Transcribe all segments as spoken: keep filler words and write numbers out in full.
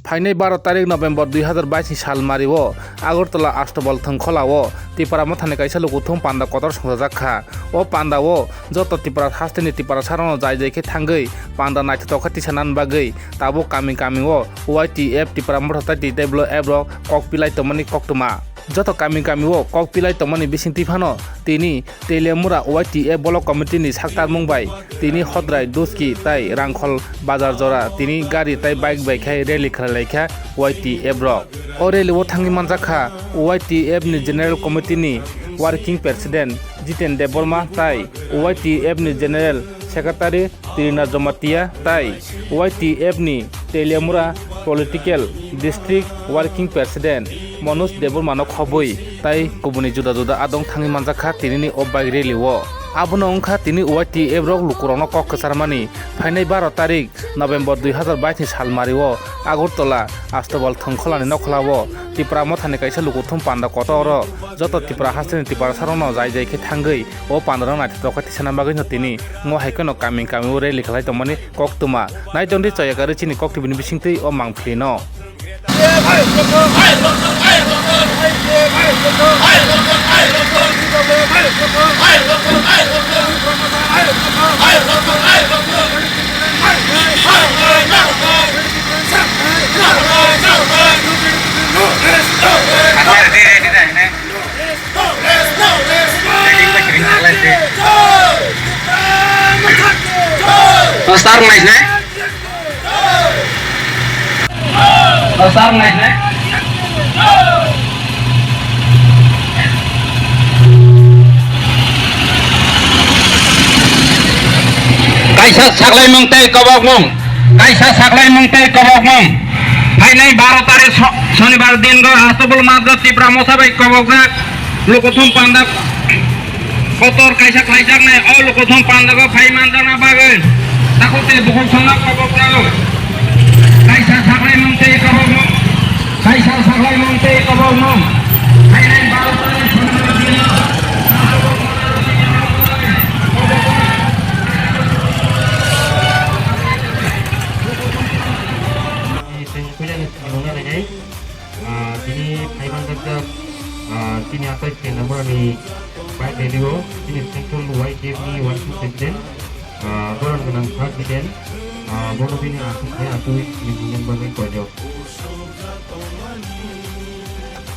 Phainai baro tarik November dui hazar bais ni sal mario Agartala Astabal Thwngkhwla o Tipra Mothani kaisa lukuthum panda kotor songchajak kha. O panda o joto Tipra hasteni Tiprasa rokno jai jai khe thangwi panda naithotok khe tisanani bagwi tabuk kami kami o Y T F Tipra Motha tei T W F rok kok pilai tongmani koktwma. Joto kami kami o kok pilai tongmani bisingtwi phano tini Teliamura Y T F Block Committee ni saktarmung bai tini Hodrai, Duski tei Rangkhol bazar jora tini gari tei bike bai khai rally khlai lai kha Y T F rok. O rally o thangwi manjak kha Y T F ni General Committee ni Working President Jiten Debbarma tei Y T F ni General Secretary Trina Jamatia tei Y T F ni Teliamura Political District Working President Manoj Debbarmano khobwi tei kubuni juda juda adong thangwi manjak kha tinini o bike rally o. Abono wngkha tini Y T F rok lukurokno kok kwcharmani phainai baro tarik November dui hazar bais ni sal mario Agartala Astabal Thwngkhwlani nokhola o Tipra Mothani kaisa lukuthum panda kotor o joto Tipra hasteni Tiprasa rokno jai jai khe thangwi o panda rok naithotok khe tisana bagwi no tini ngo hai kheno kami kami o rally khlai tongmani koktwma. Nai tongdi chaya kwrwi chini kok T V ni bisingtwi o mangpili no. Star nai se. Star nai se. Kaisa saklaimung tei kobokmung, kaisa saklaimung tei kobokmung. Phainai baro tarik so-, Sonibar dingo Astabal Madra Tipra Motha bai kobokjak lukuthum panda kotor kaisa khlaijaknai o lukuthum pandago phai manjakna bagwi takhuk tei bukhuk songno kobokjago. Kaisa saklaimung tei kobokmung, kaisa saklaimung tei kobokmung. Phainai baro tarik Sonibar dingo. Ah, tini phai manjakjak, ah, tini atai se number ni bike rally o, tini Central Y T F ni working president, ah, borok gwnang third Jiten, ah, bono bini aswk hai aswk ni hwnwi bagwi koijak.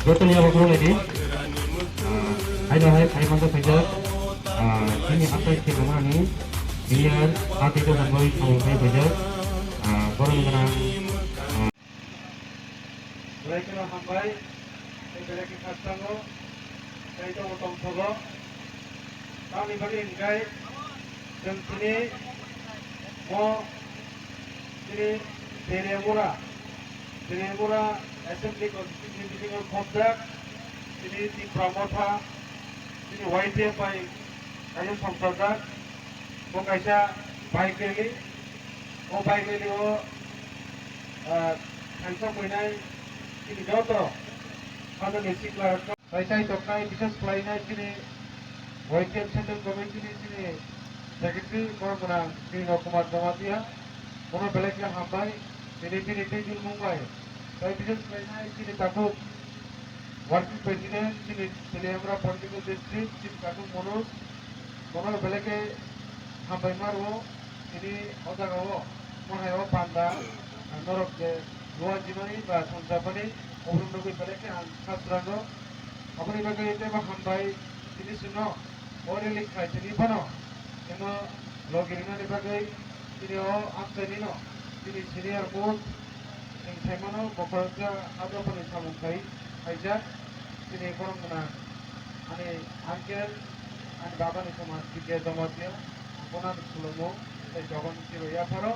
Jotoni abo khulumlaidi. Ah, haino hai phai manjak phaijak, ah, tini atai se number ni clear, ah, tei dogan bai samung khai phaijak, ah, borok gwnang, ah, Belai kheno hambai, tei belai khe khakchangno, tei tongo tongthogo. Tamni bagwi hwnkhe chwng chini mo chini Teliamura, Teliamura Assembly Constituency ni bisingo khopjak, chini Tipra Motha, chini Y T F bai kaisa songchajak, bo kaisa bike rally. O bike rally o, ah, thangsa phainai chini joto hajani sikla rok. Bai tai toknai, bises khlainai chini Y T F Central Committee ni chini secretary borok gwnang chini Rok Kumar Jamatia. Bono belai khe hambai, chini bini tei chini mung bai. Tai bises khlainai chini takhuk Working President chini Teliamura Political District chini takhuk Manoj. Bono belai khe hambai ma rwo. Tini o jaga o, mo hai o panda, norok je luwa jinani ba songchapani, oborok nugwi belai khe ang kha swrango. Aboni bagwi teibo hambai tini chwngno o rally khlai tini phano, eno logi rinani bagwi tini o amchaini no, tini senior most, Chwng sai mano, bokhoroksa abo phano samung khai khaijak. Chini borok gwnang ani uncle, ani babani somaj P K Jamatia, ang bono ani khulumung tei dogon twibo yapharo.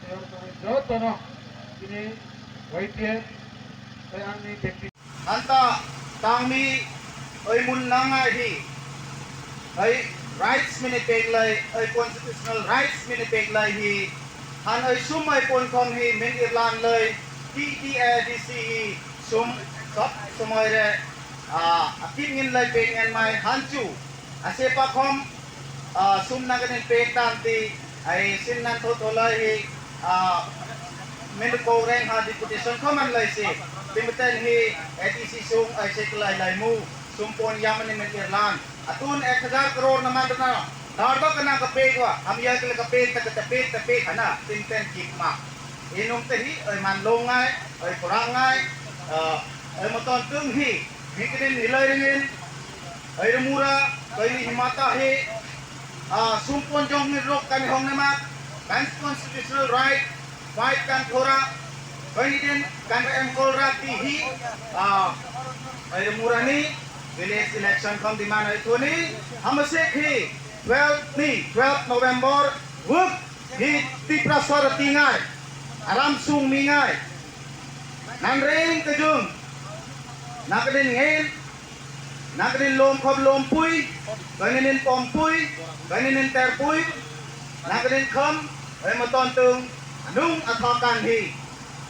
Tei oro tongnai jotono chini Y T F tei angni bekti. Hanta tangmi oi mun nang ai hi, oi rights mini pek lai, oi constitutional rights mini pek lai hi, han oi sum oi pon khong hi min irlan lai, T T A D C hi sum sab samoi re, ah, akit ngin lai pek ngen mai han chu. Ase pakhom, ah, sum naganin pek tanti, ai sin nan tho tholai hi, ah, Min kok reng ha deputation kho man lai si. Timitan hi A D C sung ai se klai lai mu. Sumpon yamani min irlan. Atun ek hazar crore na man na. Nardo kana ka pe kwa. Ham ya kle ka pe ta ka ta pe ta pe khana. Timitan kip ma. Inung te hi ai man lo ngai, ai kurang ngai. Ai moton tung hi. Mikinin hilai ringin. Ai mura. Kai ni himata hi. Sumpon jong ni rok kani hong nema. Kan constitutional right. Fight kan thora, koini din kan em kol rat di hi, ah, ai murani village election kham di man ai thoni, hamasik hi twelve ni, twelve November, wuk hi Tiprasa rati ngai, aram sung mi ngai, nan reng kejung, nakadin ngen, Nangkinin lom khop lom pui, kaininin pom pui, kaininin ter pui, nangkinin kham, ai maton tung, nung atha kan hi.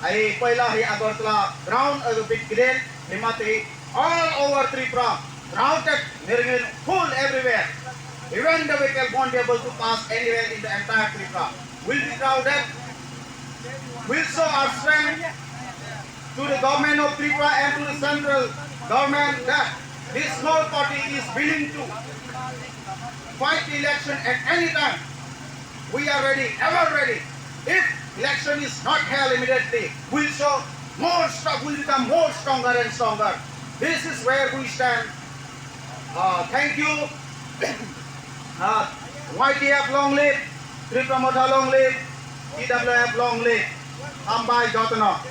Ai paila hi Agartala ground, ai bit giden, himati all over Tripura, crowded, nirgin full everywhere. Even the vehicle won't be able to pass anywhere in the entire Tripura. Will be crowded. Will show our strength to the government of Tripura and to the central government that this small party is willing to fight the election at any time. We are ready, ever ready. If election is not held immediately, we'll show more strong, we'll become more stronger and stronger. This is where we stand. Uh, thank you. Uh, Y T F long live, Tripura Motha long live, T W F long live. Hambai jotono.